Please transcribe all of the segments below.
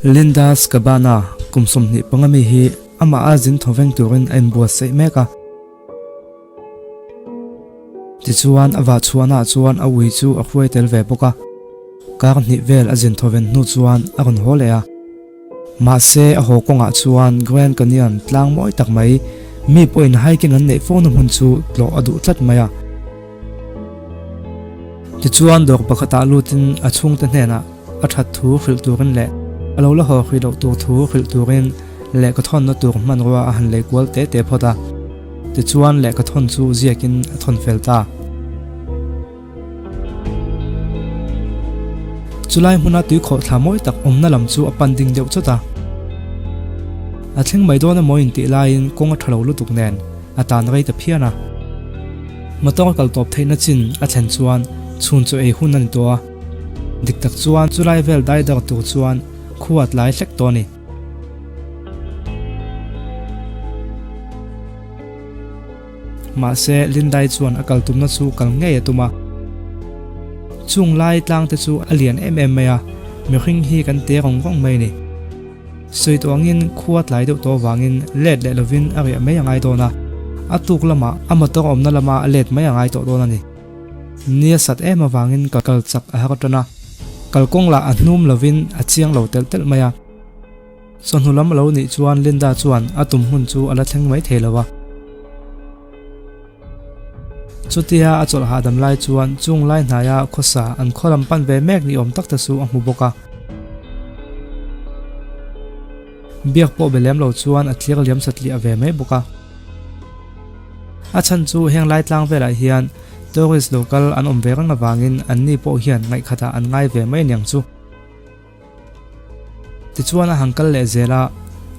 Linda Scabana, kum 25 mi hi amah a zin thawveng turin a inbuatsaih mek a. Tichuan a vahchhuahnaah chuan a ui chu a hruai tel ve bawk a. Kar hnih vel a zin thawven hnu chuan a rawn haw leh a. Mahse a haw kawngah chuan Grand Canyon tlang mawi tak mai mi pawhin hiking an neih fona hmun chu tlawh a duh tlat mai a. Tichuan dawr pakhatah lutin a chhungte hnenah a that thu hrilh turin leh a lo la haw hrih loh tur thu hrilh turin lehkha thawnna tur hmanrua a han lei kual te te phawt a. Tichuan lehkha thawn chu ziakin a thawn fel ta. Chulai hmuna tuikhawh thla mawi tak awmna lam chu a pan ding deuh chawt a. A thleng mai dawn emaw intih laiin kawng a tha lo lutuk nen a tan rei ta phian a. Motor kal tawp theihna chin a thlen chuan chhun chaw ei hun a ni tawh a. Dik tak chuan chulai vel dai dar tur chuan khua a tlai hlek tawh a ni. Mahse, Lindai chuan a kal tumna chu kal ngei a tum a. Chung lai tlang te chu a lian em em mai a, mihring hi kan te rawng rawng mai a ni. Sawi tawh angin khua tlai deuh tawh avangin let leh lovin a riah mai a ngai dawn a, a tuk lamah a motor awmna lama a let mai a ngai tawh dawn a ni. Ni a sat em avangin kal chak a har tan a, kalkawng lah a hnum lovin a chiang lo telh telh mai a. Chawhnu lam a lo nih chuan Linda chuan a tum hmun chu a la thleng mai thei lo a. Chutia a chawlh hahdam lai chuan chung lai hnaia khawsa an khaw lam pan ve mek ni awm tak te chu a hmu bawk a. Biak pawh be lem lo chuan a thlir liam satliah ve mai bawk a. A chhan chu heng lai tlang velah hian tourist lo kal an awm ve reng avangin anni pawh hian ngaihkhatah an ngai ve mai aniang chu. Tichuan a han kal leh zel a,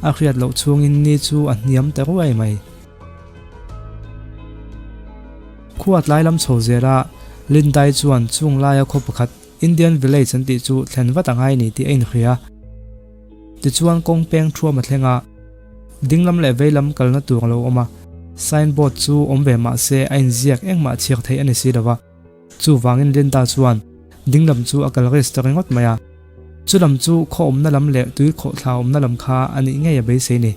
a hriat loh chhungin ni chu a hniam ta ruai mai. Khua tlai lam chho zel a, Lindai chuan chung laia khaw pakhat Indian Village an tih chu thlen vat a ngai ni tih a inhria. Tichuan kawng peng thuam a thleng a, ding lam leh vei lam kalna tur a lo awm a, sign board chu awm ve mah se a inziak engmah chhiar theih a ni si lo va. Chuvangin Linda chuan ding lam chu a kal risk ta ringawt mai a, chu lam chu khaw awmna lam leh tui khawhthla awmna lam kha a nih ngei a beisei ni.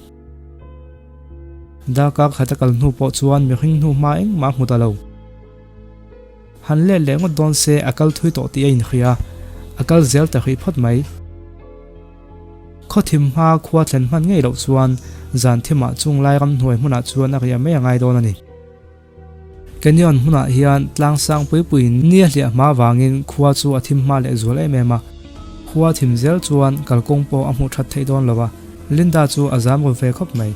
Darkar khat a kal hnu pawh chuan mihring hnu hma engmah a hmu ta lo. Han let leh ngawt dawn se a kal thui tawh tih a inhria, a kal zel ta hrih phawt mai. Khaw thim hma khua thlen hman ngei loh chuan zan thimah chung lai ramhnuai hmunah chuan a riah mai a ngai dawn a ni. Canyon hmunah hian tlang sang pui puiin ni a hliah hma vangin khua chu a thim hma leh zual em em a. Khua thim zel chuan kalkawng pawh a hmuh that theih dawn lo a, Linda chu a zam ru ve khawp mai.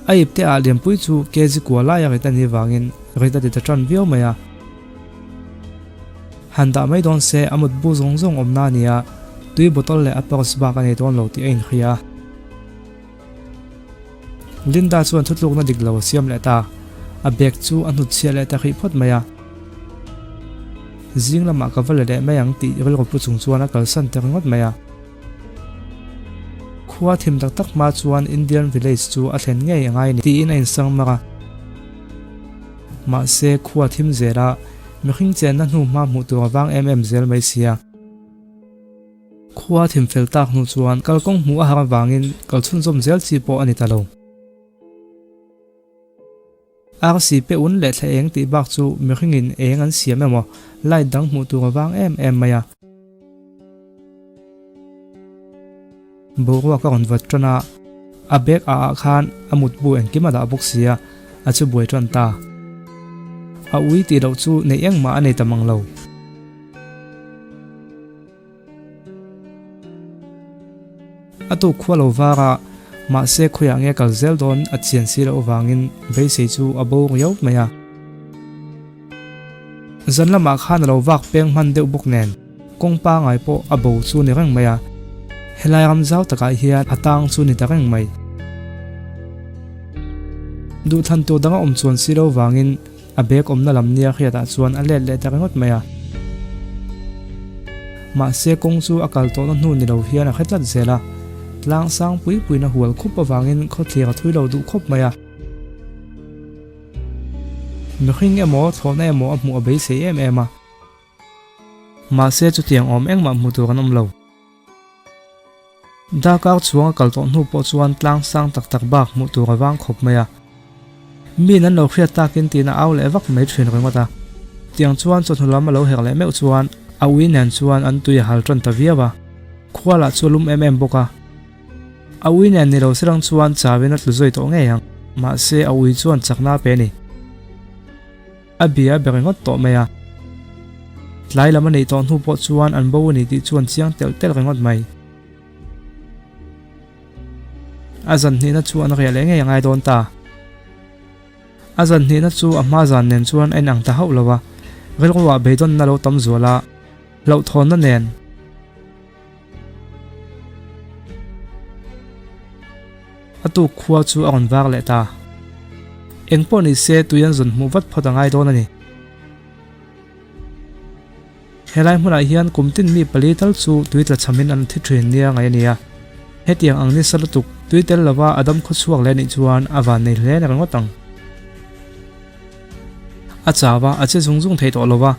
A ip te ah lianpui chu kg kua laia rit a nih vangin rit a ti ta tan viau mai a. Han dah mai dawn se a mutbu zawng zawng awmna a ni a, tui bottle leh a purse bak a nei dawn lo tih a inhria. Linda chuan thutlukna dik lo a siam leh ta. A bag chu a hnutchhiah leh ta hrih phawt mai a. Zing lamah ka va la leh mai ang tih rilru pu chung chuan a kalsan ta ringawt mai a. Khua thim tak tak hma chuan Indian village chu a thlen ngei a ngai ni tiin a insang mar a. Mahse khua thim zela mihring chenna hnu hma hmuh tur a vang em em zel mai sia. Khua thim fel tak hnu chuan kalkawng hmuh a har avangin kal chhunzawm zel chi pawh a ni ta lo. Arsi pe un leh thla eng tih bak chu mihringin eng an siam emaw light dang hmuh tur a vang em em mai a. Boruak a rawn vat tan a, a bag ah ah khan a mutbu engkim a dah bawk sia, a chu buai tan ta. A ui tih loh chu neih engmah a nei ta mang lo. A tuk khua lo var a, mahse khawiah nge kal zel dawn a chian si loh avangin beisei chu a bo riau mai a. Zan lamah khan a lo vak peng hman deuh bawk nen kawng pangai pawh a bo chu ni reng mai a, helai ram zau takah hian a tang chu ni ta reng mai. Duhthlan tur dang a awm chuan si lo vangin A bag awmna lam nia hriatah chuan a let leh ta ringawt mai a. Mahse kawng chu a kal tawhna hnu ni lo hian a hre tlat zel a. Tlang sang pui puiin a hual khup avangin khawthlir a thui lo duh khawp mai a. Mihring emaw thlawhna emaw a hmuh a beisei em em a. Mahse chutiang awm engmah hmu tur an awm lo. Darkar chhuang a kal tawh hnu pawh chuan tlang sang tak tak bak hmuh tur a vang khawp mai a. Miin an lo hriat takin tiin a au leh vak mai thin ringawt a. Tiang chuan chawhnu lam a lo herh leh meuh chuan a ui nen chuan an tui a hal tan ta viau a. Khua lah chu a lum em em bawk a. A ui nen ni lo serang chuan chauin a tlu zui tawh ngei ang. Mahse a ui chuan chakna a pe a ni. A bia a be ringawt tawh mai a. Tlai lam a neih tawh hnu pawh chuan an bo a ni tih chuan chiang telh telh ringawt mai. A zan hnihna chu an riah leh ngei a ngai dawn ta. A zan hnihna chu a hma zan nen chuan a inang ta hauh lo a, rilruah beidawnna lo tam zual a, hlauhthawnna nen. A tuk khua chu a rawn vak leh ta. Eng pawh ni se tui an zawn hmuh vat phawt a ngai dawn a ni. Helai hmunah hian kum tin mi pali tal chu tui tla chhamin an thi thin nia ngaih a ni a. Hetiang ang nisa lutuk tui tel lova a dam khaw chhuak leh nih chuan a van nei hle nek ngawt ang. A chau a, a che zung zung thei tawh lo va,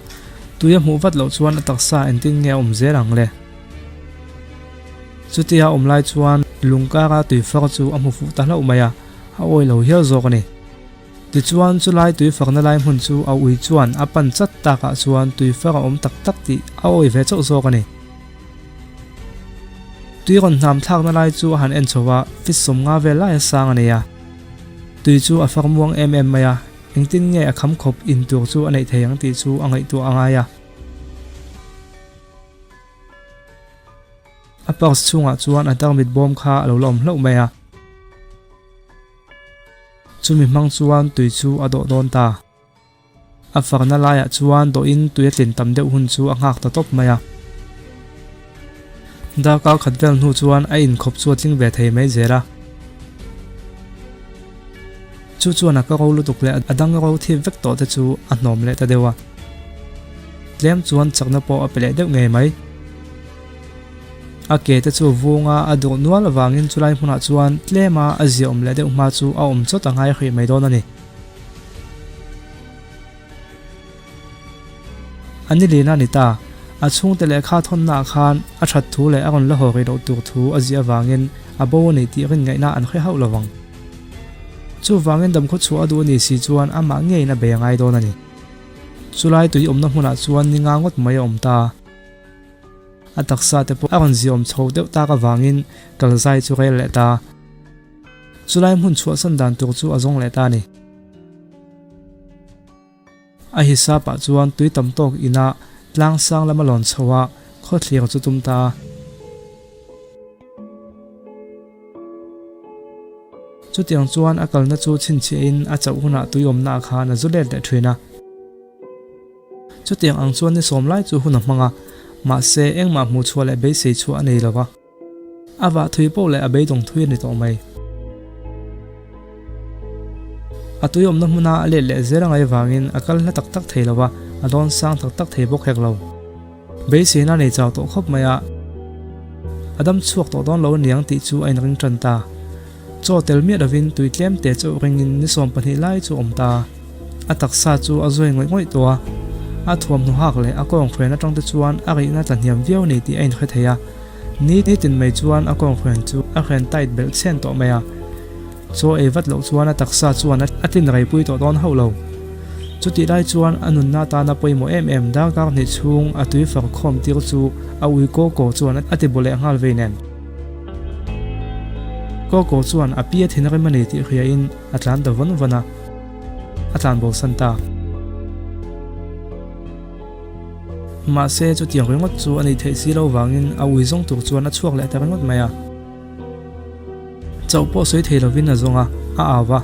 tui a hmuh vat loh chuan a taksa engtin nge a awm zel ang le? Chutia a awm lai chuan lung kara tui far chu a hmu fuh ta hlauh mai a, a awi lo hial zawk a ni. Tichuan chulai tui fakna lai hmun chu a ui chuan a pan chat takah chuan tui far a awm tak tak tih a awi ve chauh zawk a ni. Tui rawn hnam thlakna lai chu a han en chho a, fit 50 vel laia sang a nei a. Tui chu a far muang em em mai a, engtin nge a kham khawp in tur chu a neih thei ang tih chu a ngaihtuah a ngai a. A purse chhungah chuan a tarmit bawm kha a lo la awm hlauh mai a. Chumi hmang chuan tui chu a dawh dawn ta. A fakna laiah chuan dawhin tui a tlin tam deuh hun chu a nghak ta tawp mai a. Darkar khat vel hnu chuan a inkhawp chu a tling ve thei mai zel a. Chu chuan a ka ro lutuk leh a dang ro thip vek tawh te chu a hnawm leh ta deuh a. Tlem chuan chakna pawh a pe leh deuh ngei mai. A ke te chu vunga a duh nual avangin chulai hmunah chuan tlema a ziaawm leh deuh hma chu a awm chawt a ngai hrih mai dawn a ni. A ni lin a ni ta. A chhungte lehkha thawnnaah khan a that thu leh a rawn la haw rih loh tur thu a ziah avangin a bo a ni tih rin ngaihna an hre hauh lo vang. Chuvangin damkhaw chhuah a duh a ni si chuan amah ngeiin a bei a ngai dawn a ni. Chulai tui awmna hmunah chuan ni nga ngawt mai a awm ta. A taksa te pawh a rawn ziawm chho deuh tak avangin kal zai chu rel leh ta. Chulai hmun chhuahsan dan tur chu a zawng leh ta a ni. A hisapah chuan tui tam tawk inah tlang sang lama lawn chho a, khawthlir chu tum ta. Chutiang chuan a kalna chu chhinchhiahin a chauh hunah tui awmna ah khan a zu let leh thin a. Chutiang ang chuan ni sawm lai chu hun a hmang a, mahse engmah hmuh chhuah leh beisei chhuah a nei lo va. A vah thui poh leh a beidawng thui a ni tawh mai. A tui awmna hmuna a let leh zel angai vangin a kal hla tak tak thei lo va, a dawn sang tak tak thei bawk hek lo. Beiseina nei chau tawh khawp mai a, a dam chhuak tawh dawn lo aniang tih chu a inring tan ta. Chaw tel miah lovin tui tlem te chauh ringin ni 12 lai chu a awm ta. A taksa chu a zawi ngawih ngawih tawh a, a thuamhnaw hak leh a kawnghren atang te chuan a rihna tla hniam viau a ni tih a inhre thei a. Ni tin mai chuan a kawnghren chu a hren tight belh chhen tawh mai a. Chaw ei vat loh chuan a taksa chuan a tin reipui tawh dawn hauh lo. Chutih lai chuan a nunna atana pawimawh em em darkar hnih chhung a tui far khawm tir chu a ui kaw kaw chuan a ti bu leh nghal vei nen. Kaw kaw chuan a pi a thin rem a ni tih hriain a tlan ta vawn vawn a, a tlan bosan ta. Mahse chutiang ringawt chu a nih theih si lo vangin a ui zawng tur chuan a chhuak leh ta ringawt mai a. Chauh pawh sawi thei lovin a zawng a, a au va,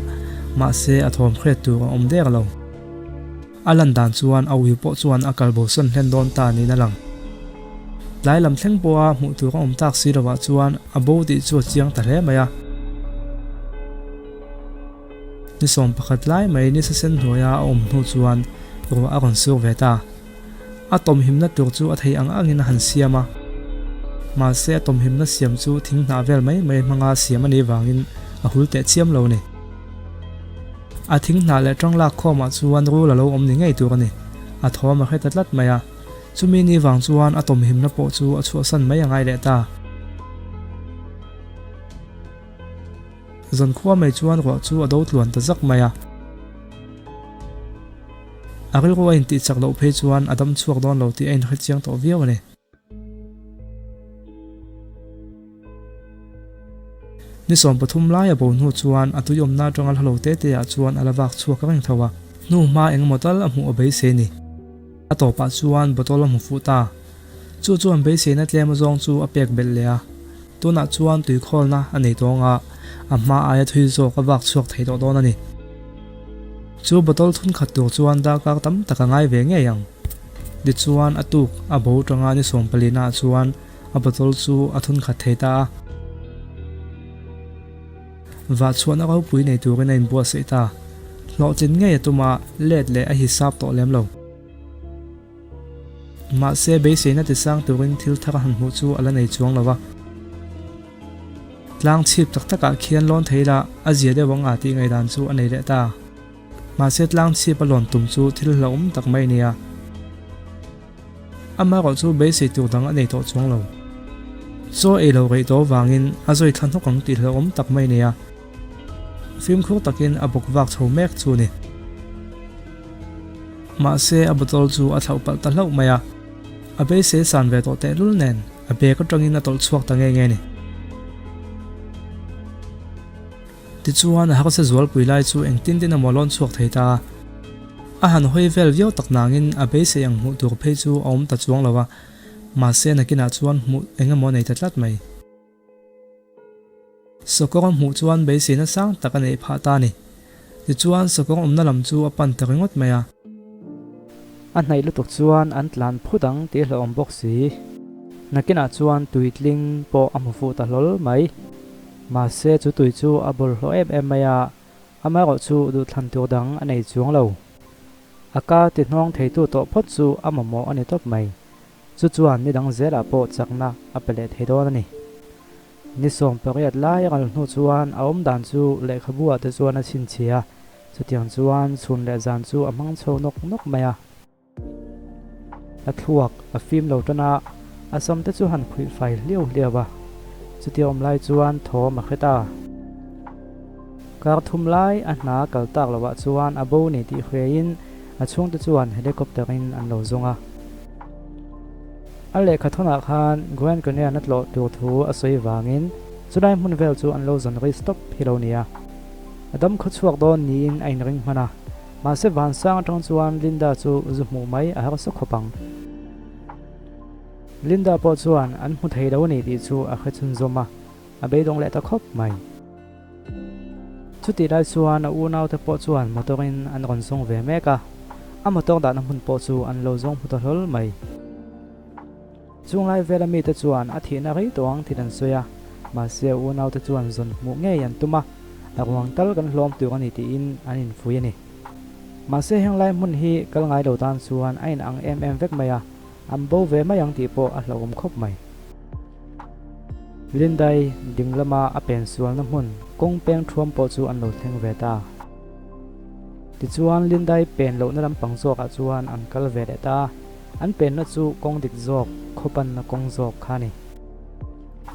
mahse a thawm hriat tur a awm der lo. A lan dan chuan a ui pawh chuan a kal bosan hlen dawn ta niin a lang. Tlai lam thleng pawha hmuh tur a awm tak si lovah chuan a bo tih chu a chiang ta hle mai a. Ni 11 lai mai ni sasen hnuaia a awm hnu chuan ruah a rawn sur ve ta. A tawmhimna tur chu a thei ang angin a han siam a. Mahse a tawmhimna siam chu thing hnah vel mai mai hmanga siam a nih vangin a hul teh chiam lo a ni. A thing hnah leh tang lak khawmah chuan rul a lo awm ni ngei tur a ni. A thawm a hre ta tlat mai a. Chumi ni vang chuan a tawmhimna pawh chu a chhuahsan mai a ngai leh ta. Zankhua mai chuan ruah chu a do tluan ta zak mai a. A rilru a intih chak loh phei chuan a dam chhuak dawn lo tih a inhre chiang tawh viau a ni. Ni 13 lai a bo hnu chuan a tuiawmna atanga hla lo te te ah chuan a la vak chhuak reng tho a. Hnu hma engemaw tal a hmuh a beisei ni. A tawpah chuan bottle a hmu fuh ta. Chu chuan beiseina tlem azawng chu a pek belh leh a. Tunah chuan tuikhawlna a nei tawng a, a hma aia thui zawk a vak chhuak thei tawh dawn a ni. Chu bottle thun khat tur chuan darkar tam tak a ngai ve ngei ang. Tichuan a tuk a bo tanga ni sawmpalina ah chuan a bottle chu a thun khat thei ta a. Vah chhuahna ropui nei turin a inbuatsaih ta. Hlawhtlin ngei a tum a, let leh a hisap tawh lem lo. Mahse beiseina tisang turin thil thar a han hmuh chu a la nei chuang lo va. Tlang chhip tak takah khian lawn thei la, a zia deuh ang a tih ngaihdan chu a nei leh ta. Mahse tlang chhip a lawn tum chu thil hlauhawm tak mai a nia. Amaherawh chu beisei tur dang a nei tawh chuang lo. Chaw ei lo reih tawh vangin a zawi thla hnawk ang tih hlauhawm tak mai a nia. Fimkhur takin a bawk vak chho mek chu a ni. Mahse a bottle chu a thlauh palh ta hlauh mai a. A beisei san ve tawh tehlul nen a bag atangin a tawlh chhuak ta nge nge a ni. Tichuan a harsa zualpui lai chu engtin tin emaw lawn chhuak thei ta a. A han hawi vel viau tak nangin a beisei ang hmuh tur phei chu a awm ta chuang lo a, mahse nakinah chuan hmuh eng emaw a nei ta tlat mai. Sakawr a hmuh chuan beiseina sang tak a neih phah ta a ni. Tichuan sakawr awmna lam chu a pan ta ringawt mai a. A hnaih lutuk chuan an tlan phut ang tih hlauhawm bawk si. Nakinah chuan tuitling pawh a hmu fuh ta hlawl mai. Mahse chu tui chu a bawlhhlawh em em mai a, amaherawh chu duhthlan tur dang a nei chuang lo. A ka ti hnawng theitu tawh phawt chu a mamawh a ni tawp mai. Chu chuan ni dang zelah pawh chakna a pe leh thei dawn a ni. Ni 18 lai a kal hnu chuan a awm dan chu lehkhabu ah te chuan a chhinchhiah a, chutiang chuan chhun leh zan chu a hmang chho nawk nawk mai a. A thluak a fim lo tan a, a sam te chu han khuih fai hliau hliau a. Chutia awm lai chuan thawm a hre ta. Kar thum lai a hna kal tak lovah chuan a bo ni tih hriaiin a chhungte chuan helicopter in an lo zawng a. A lehkha thawnah khan Grand Canyon a tlawh tur thu a sawi vangin chulai hmun vel chu an lo zawn ri stop hi lo nia. A dam khawchhuak dawn niin a inring hman a. Mahse vansang atang chuan Linda chu zu hmuh mai a harsa khawp ang. Linda pawh chuan an hmu thei lo a ni tih chu a hre chhunzawm a, a beidawng leh ta khawp mai. Chutih lai chuan a unaute pawh chuan motor in an rawn zawng ve mek a, a motor dahna hmun pawh chu an lo zawng hmu ta hlawl mai. Chung lai vela mite chuan a thihna rei tawh ang thil an sawi a, mahse a unaute chuan zawn hmuh ngei an tum a, a ruang tal kan hlawm tur a ni tiin an infui a ni. Mahse heng lai hmun hi kal ngai lo tan chuan a inang em em vek mai a, an bo ve mai ang tih pawh a hlauhawm khawp mai. Lindai ding lama a pen sualna hmun kawng peng thuam pawh chu an lo thleng ve ta. Tichuan Lindai pen lohna lampang zawkah chuan an kal ve leh ta a. An penna chu kawng dik zawk, khawpanna kawng zawk kha a ni.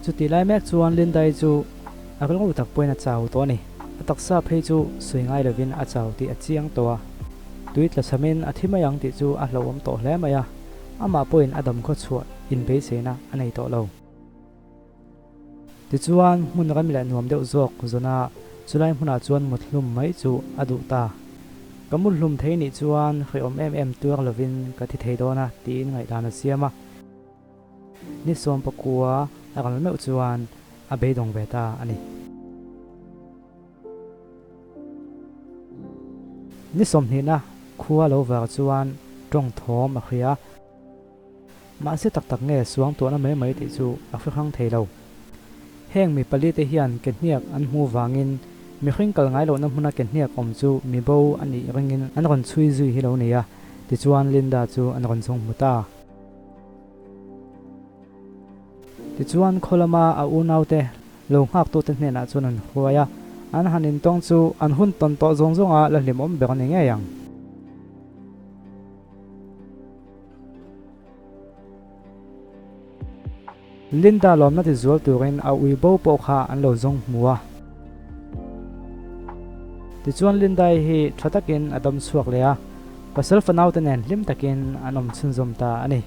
Chutih lai mek chuan Lindai chu a rilru tak pawhin a chau tawh a ni. A taksa phei chu sawi ngai lovin a chau tih a chiang tawh a. Tui tla chhamin a thi mai ang tih chu a hlauhawm tawh hle mai a, amah pawhin a dam khawchhuah inbeiseina a nei tawh lo. Tichuan, hmun rem leh nuam deuh zawk zawna chulai hmunah chuan mut hlum mai chu a duh ta. Ka mut hlum thei nih chuan hrehawm em em tuar lovin ka thi thei dawn a tiin ngaihdan a siam a. Ni 19 a ral meuh chuan a beidawng ve ta a ni. Ni sawmhnihna khua lo var chuan tawng thawm a hria. Mahse tak tak nge suang tuahna mai mai tih chu a hre hrang thei lo. Heng mi pali te hian ke hniak an hmu vangin mihring kal ngai lohna hmuna ke hniak awm chu mi bo a nih ringin an rawn chhui zui hi lo nei a, tichuan Linda chu an rawn zawng hmu ta. Tichuan khaw lama a unaute lo nghaktute hnenah chuan an hruai a, an han intawng chu an hun tawn tawh zawng zawnga la hlimawm ber a ni ngei ang. Linda lawmna ti zual turin a ui bo pawh kha an lo zawng hmu a. Tichuan Lindai hi tha takin a dam chhuak leh a, pasal fanaute nen hlim takin an awm chhunzawm ta a ni.